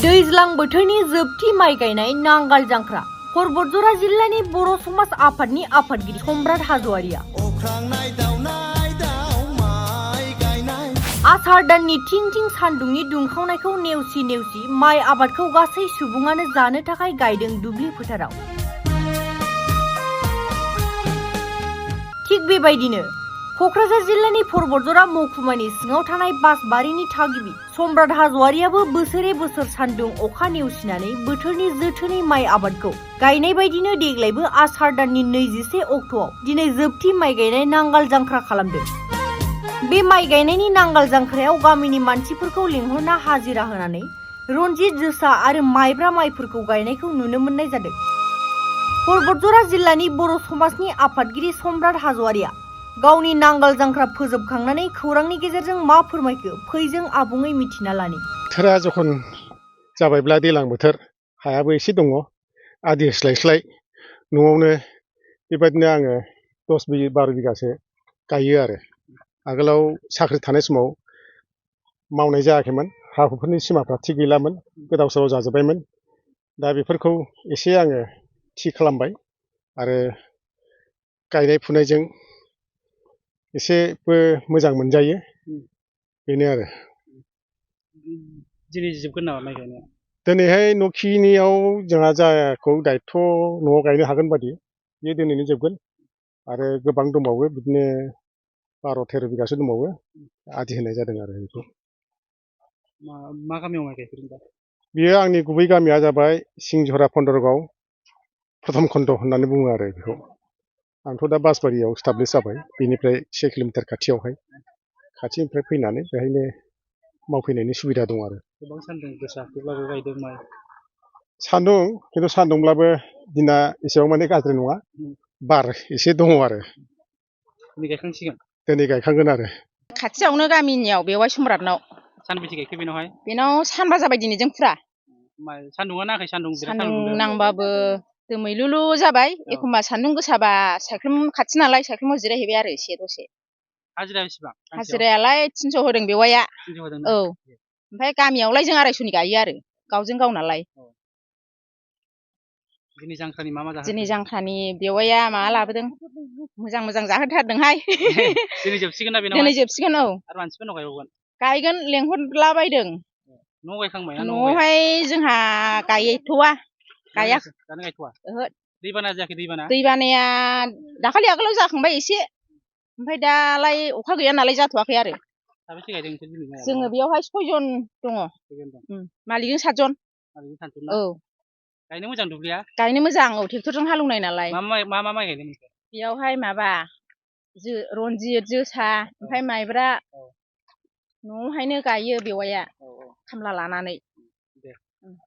दैज्लां बोथोरनि जोबथि माइ गायनाय नांगाल जांख्रा परबतजरा जिल्लानि बर' समाज आफादनि आफादगिरि सम्राट हाज'वारिया आसार दाननि थिं थिं सान्दुंनि दुंखावनायखौ नेवसि नेवसि माइ आबादखौ गासै सुबुङानो जानो थाखाय गायदों दुब्लि फोथाराव। थिग बेबायदिनो क'क्राझार जिल्लानि परबतजरा महकुमानि सिङाव थानाय बासबारिनि थागिबि सम्राट हाज'वारियाबो बोसोरे बोसोर सान्दुं अखा नेवसिनानै बोथोरनि जोथोनै माइ आबादखौ गायनाय बायदिनो देग्लायबो आसार दाननि 21 अक्ट'आव दिनै जोबथि माइ गायनाय नांगाल जांख्रा खालामदों। बे माइ गायनायनि नांगाल जांख्रायाव गामिनि मानसिफोरखौ लिंहरना हाजिरा होनानै रनजित जोसा आरो माइब्रा माइफोरखौ गायनायखौ नुनो मोननाय जादों। परबतजरा जिल्लानि बर' समाजनि आफादगिरि सम्राट हाज'वारिया गावनि नांगाल जांख्रा फोजोबखांनानै खौरांनि गेजेरजों मा फोरमायखो फै जों आबुङै मिथिना लानि। बोथोरा जखन जाबायब्ला दैज्लां बोथोर हायाबो एसे दङ आदि होस्लायस्लाय न'आवनो बेबायदिनो आङो 10-12 बिगासो गायो आरो। आगोलाव साख्रि थानाय समाव मावनाय जायाखैमोन, हा हुफोरनि सिमाफ्रा थिग गैलामोन, गोदाव सोराव जाजोब्बायमोन। दा बेफोरखौ एसे आङो थि खालामबाय आरो गायनाय फुनायजों एसेबो मोजां मोनजायो बेनो आरो। दिनै जोबगोन नामा माइ गायनाया? दिनैहाय न'खिनियाव जोंहा जायखौ दायथ' न'आव गायनो हागोन बादि बेयो दिनैनो जोबगोन आरो गोबां दंबावो बिदिनो 12-13 बिगासो दंबावो आदि होनाय जादों आरो बेखौ। मा गामियाव माइ गायफेरदों दा? बेयो आंनि गुबै गामिया जाबाय सिंझरा फन्दरगाव प्रथम खन्द होननानै बुङो आरो बेखौ। आंथ' दा बासबारियाव स्टाब्लिस जाबाय, बेनिफ्राय 1 किल'मिटार खाथियावहाय, खाथिनिफ्राय फैनानै बेहायनो मावफैनायनि सुबिदा दं आरो। गोबां सान्दुं गोसा थेवब्लाबो गायदों माइ। सान्दुं, खिन्थु सान्दुंब्लाबो दिना एसेबां माने गाज्रि नङा, बार एसे दङ आरो। दिनै गायखांसिगोन? दिनै गायखांगोन आरो। खाथियावनो गामिनियाव बेवाइ सम्राटनाव। सानबेसे गायखो बेनावहाय? बेनाव सानबा जाबाय दिनैजों फुरा। सान्दुङा नाङाखै? बिराद सान्दुं दुंदों। नांबाबो दोमैलुलु जाबाय, एखमबा सान्दुं गोसाबा सायख्लुम खाथि नालाय सायख्लुमाव जिरायहैबाय आरो एसे दसे। हाजिरा बेसेबां? हाजिरायालाय 300 होदों बेवाइया। 300 होदों ना? औ, ओमफ्राय गामियावलाय जों 250नि गायो आरो, गावजों गाव नालाय। दिनै जांख्रानि मा जाहोखो? दिनै जांख्रानि बेवाइया माबा लाबोदों, मोजां मोजां जाहोथारदोंहाय। दिनै जोबसिगोन ना बेनावहाय? दिनै जोबसिगोन औ। आरो मानसिफोरनाव गायबावगोन? गायगोन, लेंहरलाबायदों। न'आव गायखांबाय ना? न'आवहाय जोंहा गायथ'वा, गायाखै। दानो गायथ'वा? ओहो। दैबाना जायाखै? दैबानाया दाखालि आगोलाव जाखांबाय एसे, ओमफ्राय दालाय अखा गैया नालाय जाथ'वाखै आरो। साबेसे गायदों नोंसोर दिनै माइ आबादाव? जोङो बेयावहाय 6 जन दङ। मालिकजों 7 जन। मालिकजों 7 जन ना? औ। गायनो मोजां दुब्लिया? गायनो मोजां औ, ट्रेक्टरजों हालेवनाय नालाय। मा माइ गायदों नोंसोर? बेयावहाय माबा रनजित, जोसा, ओमफ्राय माइब्रा। न'आवहायनो गायो बेवाइया, खामला लानानै।